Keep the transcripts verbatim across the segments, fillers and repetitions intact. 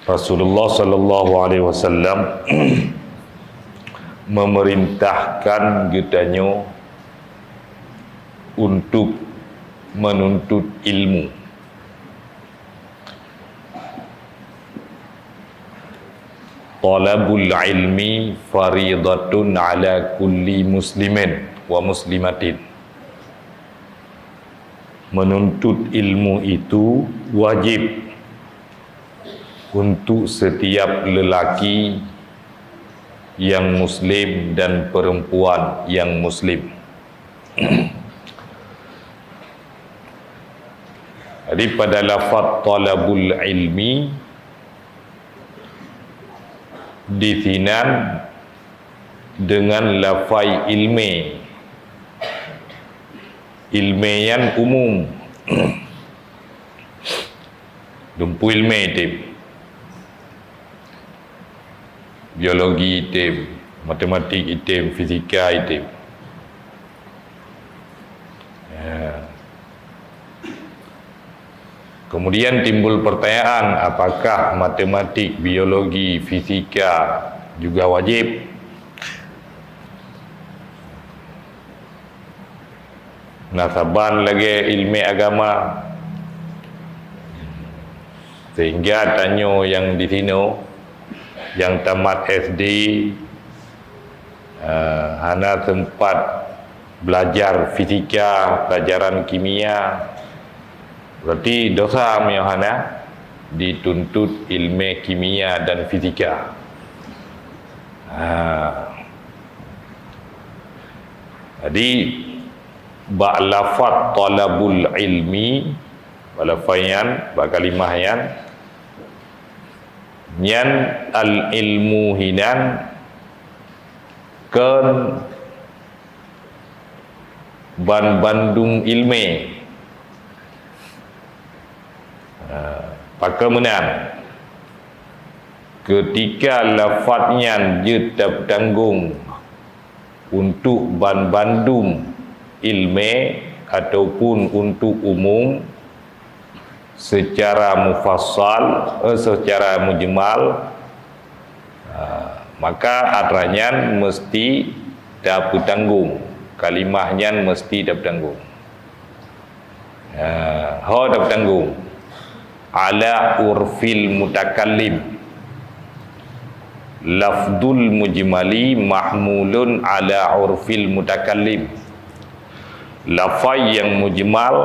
Rasulullah sallallahu alaihi wasallam memerintahkan geutanyoe untuk menuntut ilmu. Talabul ilmi faridatun ala kulli muslimin wa muslimatin. Menuntut ilmu itu wajib untuk setiap lelaki yang muslim dan perempuan yang muslim. Jadi pada lafaz talabul ilmi di sinan dengan lafai ilmi. Ilmi nyan umum. Dumpu ilmi item. Biologi item, matematik item, fisika item. Ya. Kemudian timbul pertanyaan, apakah matematik, biologi, fisika juga wajib? Nah, saban lagée ilmu agama. Sehingga tanyoe nyang di sinoe, nyang tamat S D, eh, hana sempat belajar fisika, pelajaran kimia, berarti dosa meunyoe hana dituntut ilmu kimia dan fisika. Ha. Jadi, bak lafaz talabul ilmi, bak lafaz nyan, bak kalimah nyan, nyan al-ilmu hinan kon banbandum ilmu. Ha, pakon meunan? Keutika lafaz nyan jeuet tapeutanggong untuk banbandum ilmu ataupun untuk umum, secara mufassal, eh, secara mujmal, ah, maka atra nyan meusti tapeutanggong, kalimah nyan meusti tapeutanggong. Ah, ho tapeutanggong. Ala urfil mutakallim. Lafdul mujmali mahmulun ala urfil mutakallim. Lafai nyang mujmal,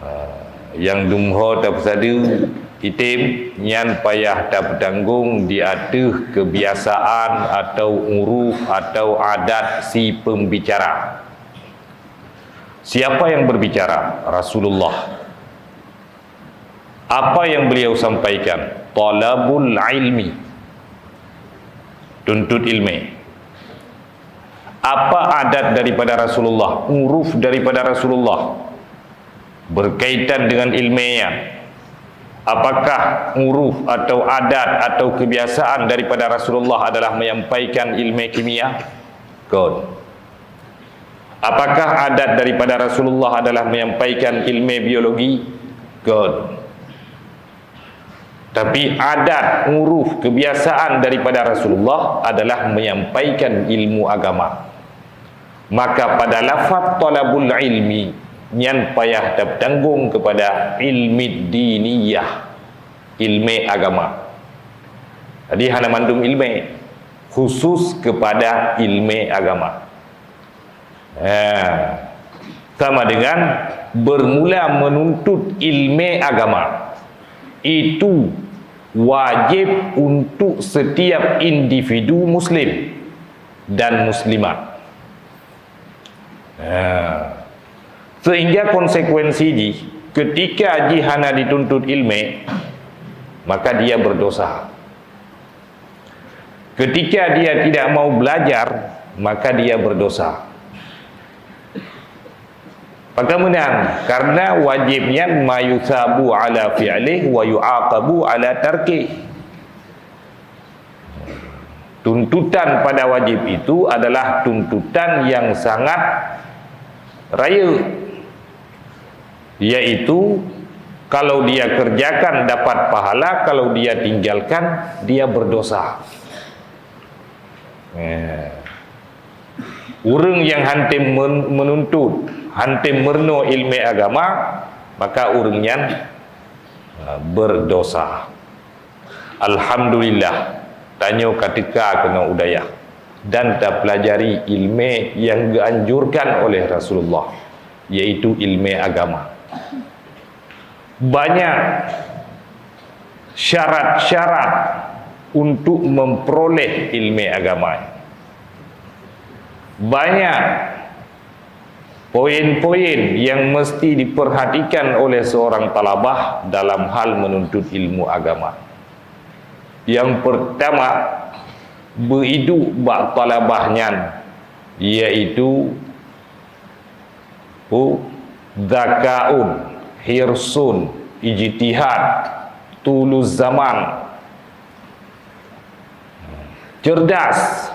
ah, nyang dumho tapeusadeue item, nyan payah tapeutanggong di ateueh keubiasaan atau uruf atau adat si peumbicara. Siapa yang berbicara? Rasulullah. Apa yang beliau sampaikan? Talabul ilmi. Tuntut ilmu. Apa adat daripada Rasulullah, uruf daripada Rasulullah berkaitan dengan ilmu nyan? Apakah uruf atau adat atau kebiasaan daripada Rasulullah adalah menyampaikan ilmu kimia? Kon. Apakah adat daripada Rasulullah adalah menyampaikan ilmu biologi? Kon. Tapi adat, uruf, kebiasaan daripada Rasulullah adalah menyampaikan ilmu agama. Maka pada lafaz talabul ilmi, nyan payah tapeutanggong kepada ilmu diniyah, ilmu agama. Jadi hana mandum ilmu, khusus kepada ilmu agama. Ha, sama dengan bermula menuntut ilmu agama. Itu wajib untuk setiap individu muslim dan muslimat. Ha. Sehingga konsekuensi jih, ketika jih hana dituntut ilmu, maka dia berdosa. Ketika dia tidak mau belajar, maka dia berdosa. Pakon meunan? Karena wajib nyan ma yusabu ala fi'lih wa yu'aqabu ala tarkih. Tuntutan pada wajib itu adalah tuntutan yang sangat rayeuk, yaitu Kalau dia kerjakan, dapat pahala, kalau dia tinggalkan, dia berdosa. Eh. Ureuëng nyang hántom men-, meununtut, hántom meurunoe iéleumé agama, maka ureuëng nyan, eh, berdosa. Alhamdulillah, tanyoe ka teuka keunoe u dayah dan tapeulajari iéleumé nyang geuanjurkan oleh Rasulullah, yaitu iéleumé agama. Banyak syarat-syarat untuk memperoleh iéleumé agama. Banyak poin-poin yang mesti diperhatikan oleh seorang talabah dalam hal menuntut ilmu agama. Yang pertama, beuiduek bak talabah nyan, yaitu, pu, zakaun, hirsun, ijtihad, tulus zaman, cerdas.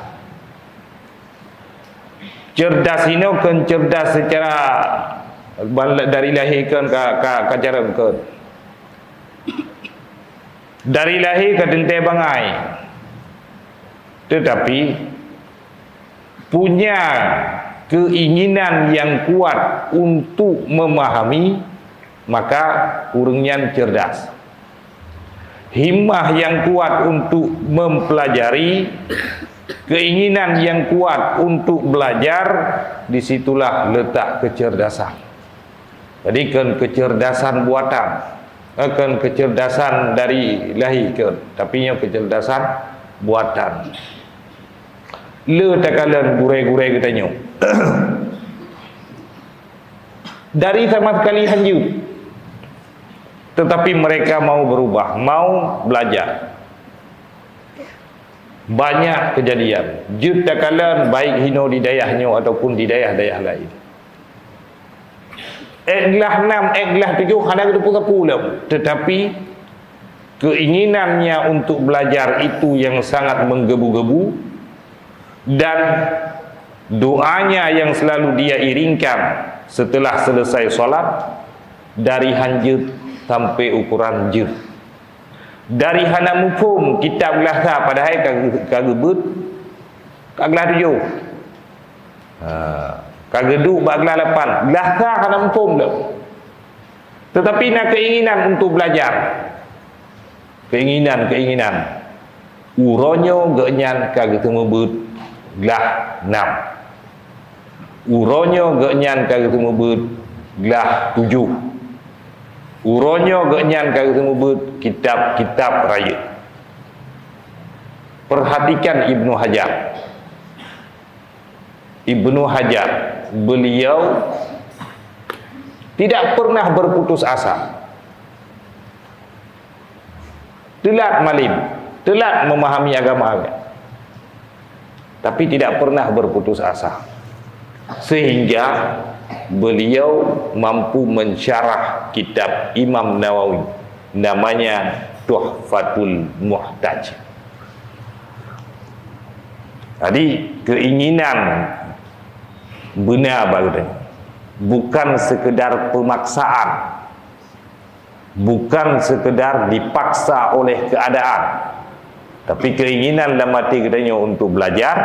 Cerdas inoe kon cerdas secara ban-, dari lahé kon ka, ka, ka cara kon. Dari lahé ka teuntée bangai. Tetapi punya keinginan yang kuat untuk memahami, maka ureuëng nyan cerdas. Himmah yang kuat untuk mempelajari, keinginan yang kuat untuk belajar, di situlah letak kecerdasan. Jadi, kon kecerdasan buatan, eh, kon kecerdasan dari lahé kon, tapi nyoe kecerdasan buatan. Le takalon gurée-gurée geutanyoe. Dari sama sekali hanjeuet. Tetapi mereka mau berubah, mau belajar. Banyak kejadian. Jeuet takalon baik hinoe di dayah nyoe ataupun di dayah-dayah lain. Ék glah nam, ék glah tujoh hana geuteupeue sapeue lom. Tetapi keinginannya untuk belajar itu yang sangat menggebu-gebu, dan doanya yang selalu dia iringkan setelah selesai salat, dari hanjeuet sampai ukuran jeuet. Dari hana muphom kitab glah sa, padahai ka, ka geubeuet, ka glah tujoh. Ha, ka geuduek bak glah lapan. Glah sa hana muphom lom. Tetapi na keinginan untuk belajar. Keinginan-keinginan. Uroe nyoe geuhnyan ka geuseumeubeuet glah nam. Uroe nyoe geuhnyan ka geuseumeubeuet glah tujoh. Uroe nyoe geuhnyan ka geuseumeubeuet kitab-kitab rayeuk. Perhatikan Ibnu Hajar. Ibnu Hajar, beliau tidak pernah berputus asa. Teulat malem, teulat memahami agama, tapi tidak pernah berputus asa. Sehingga beliau mampu mensyarah kitab Imam Nawawi, namanya Tuhfatul Muhtaj. Jadi, keinginan beuna bak geutanyoe, bukan sekedar pemaksaan, bukan sekedar dipaksa oleh keadaan, tapi keinginan lam hati geutanyoe untuk belajar,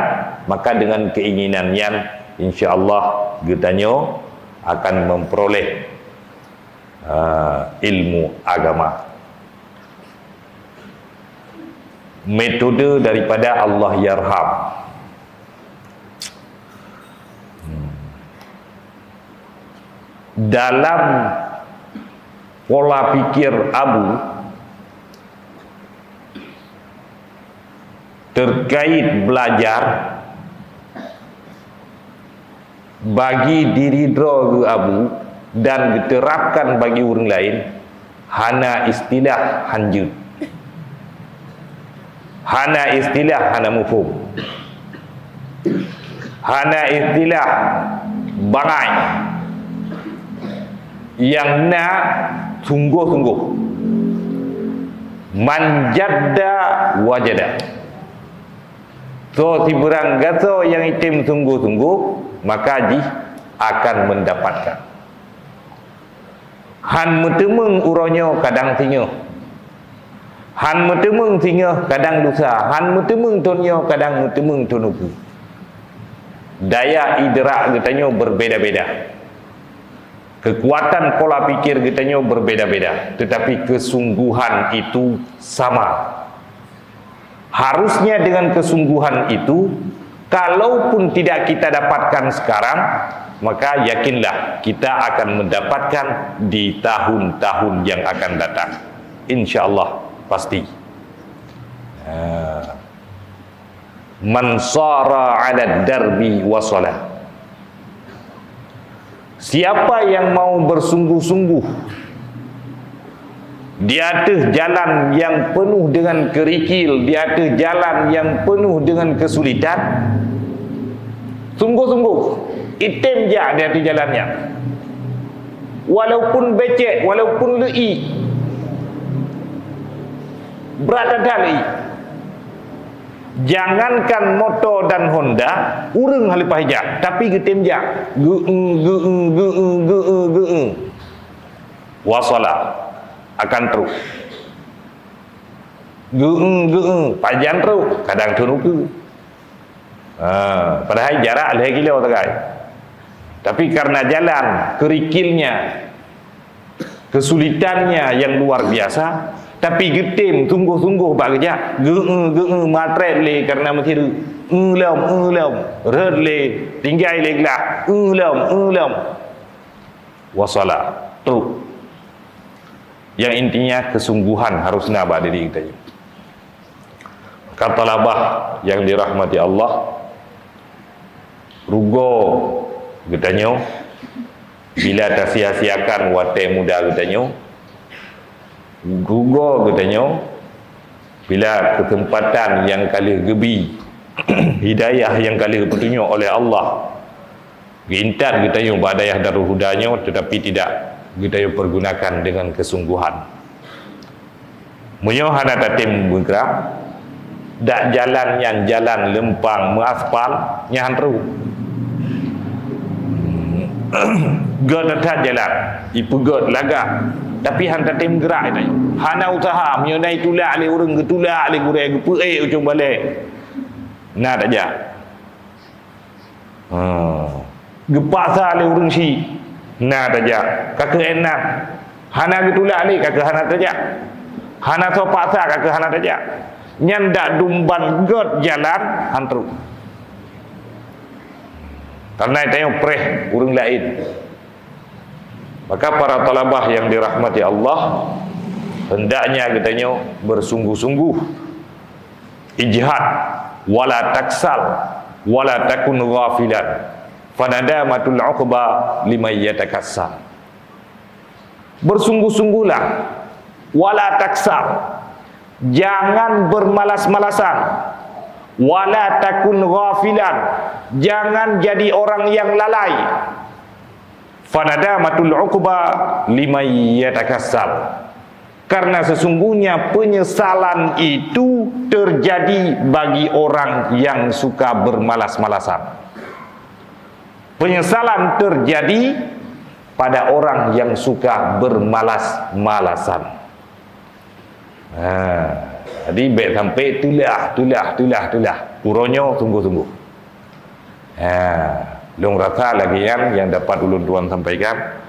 maka dengan keinginan nyan, insya Allah, geutanyoe akan memperoleh, ah, ilmu agama. Metode daripada Allahyarham. Hmm. Dalam pola pikir Abu terkait belajar, bagi diri droe geuh Abu dan geuterapkan bagi ureuëng laén, hana istilah hanjeuet. Hana istilah hana muphom. Hana istilah bangai. Nyang na sunggoh-sunggoh. Man jadda wajada. Soe sibeurang gasoe nyang item sunggoh-sunggoh, maka jih akan mendapatkan. Han meuteumeung uroe nyoe kadang singoh. Han meuteumeung singoh kadang lusa. Han meuteumeung thon nyoe kadang meuteumeung thon ukeue. Daya idrak geutanyoe berbeda-beda. Kekuatan pola pikir geutanyoe berbeda-beda, tetapi kesungguhan itu sama. Harusnya dengan kesungguhan itu, kalaupun tidak kita dapatkan sekarang, maka yakinlah kita akan mendapatkan di tahun-tahun yang akan datang. Insya Allah, pasti. Ha. Man sara 'ala darbi wasala. Siapa yang mau bersungguh-sungguh di ateueh jalan nyang peunoh deungon keurikil, di ateueh jalan nyang peunoh deungon keusulitan, sungguh-sungguh, item jak di ateueh jalan nyan. Walaupun becek, walaupun leuiek, brat that leuiek. Jangankan moto dan Honda, ureuëng hana leupah jak, tapi geutem jak. Geu-eu, geu-eu, geu-eu, geu-eu, geu-eu. Wasala, akan trok. Geu-eu, geu-eu, pajan trok, kadang thon ukeue. Ha, padahai jarak lhée kilo sagai. Tapi karena jalan, kerikilnya, kesulitannya yang luar biasa, tapi geutem sungguh-sungguh bak geujak, geu-eu, geu-eu, matrét lé karena meusireuk, eu lom, eu lom, rhot lé, tinggai lé glah, eu lom, eu lom. Wasala, trok. Yang intinya kesungguhan harus na bak diri geutanyoe. Maka talabah yang dirahmati Allah, rugoe geutanyoe bila tasia-siakan watée muda geutanyoe, rugoe geutanyoe bila keuseumpatan nyang ka lheueh geubi, hidayah nyang ka lheueh geutunyok oleh Allah, geuintat geutanyoe bak dayah Darul Huda nyoe, tetapi tidak geutanyoe pergunakan dengan kesungguhan. Meunyoe hana tatem beugrak, dak jalan nyan jalan leumpang meuaspal, nyan han trok. Gét that jalan, ipeugét lagak, tapi han tatem geurak geutanyoe. Hana useuha, meunyoe na itulak lé ureuëng, geutulak lé gurée, geupeuék u cong balée, na tajak. Ha. Geupaksa lé ureuëng syiek, na tajak. Ka keuh ék na. Hana geutulak lé, ka keuh hana tajak. Hana soe paksa, ka keuh hana tajak. Nyan dak dumban gét jalan, han trok. Karena tanyoe preh ureuëng laén. Maka para talabah yang dirahmati Allah, hendaknya geutanyoe bersungguh-sungguh ijtihad, wala taksal, wala takun ghafilan, fanadamatul uqba liman yatakassal. Bersungguh-sungguhlah, wala taksal, jangan bermalas-malasan, wala takun ghafilan, jangan jadi orang yang lalai. Fanadamatul uqba liman yatakassal. Karena sesungguhnya penyesalan itu terjadi bagi orang yang suka bermalas-malasan. Penyesalan terjadi pada orang yang suka bermalas-malasan. Ha, jadi bék sampai teulah, teulah, teulah, teulah. Uroe nyoe sungguh-sungguh. Ha, lôn rasa lagée nyan nyang dapat ulôn tuan sampaikan.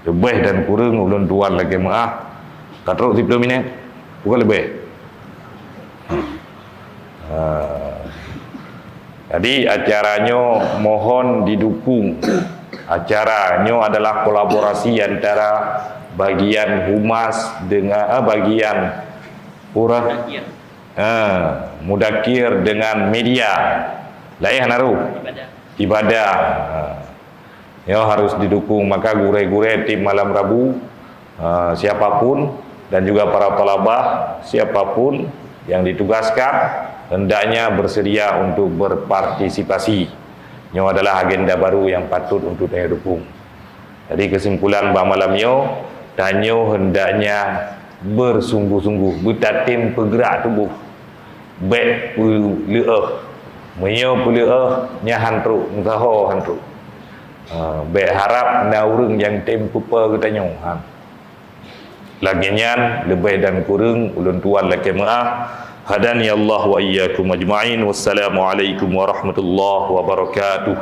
Leubeh dan kureueng ulôn tuan lakée meuáh. Ka trok siplôh minét. Bukan leubeh. Ha. Jadi, acara nyoe mohon didukung. Acara nyoe adalah kolaborasi antara bagian humas dengan, eh, bagian urah, eh, mudakir dengan media. Laén hana rôh. Ibadah. Ibadah. Ha. Nyoe harus didukung. Maka gurée-gurée tim malam Rabu, eh, siapapun, dan juga para talabah, siapapun yang ditugaskan, hendaknya bersedia untuk berpartisipasi. Nyoe adalah agenda baru yang patut untuk tanyoe dukung. Jadi, kesimpulan bak malam nyoe, tanyoe hendaknya bersungguh-sungguh, beutatem peugrak tuboh. Bék peuleueh. Meunyoe peuleueh, nyan han trok, meusaho han trok. Ha, bék harab na ureuëng nyang tem peupe geutanyoe. Ha. Lagée nyan, leubeh dan kureueng ulôn tuan lakée meu'ah. Hadani Allah wa iyyakum ajma'in. Wassalamualaikum warahmatullahi wabarakatuh.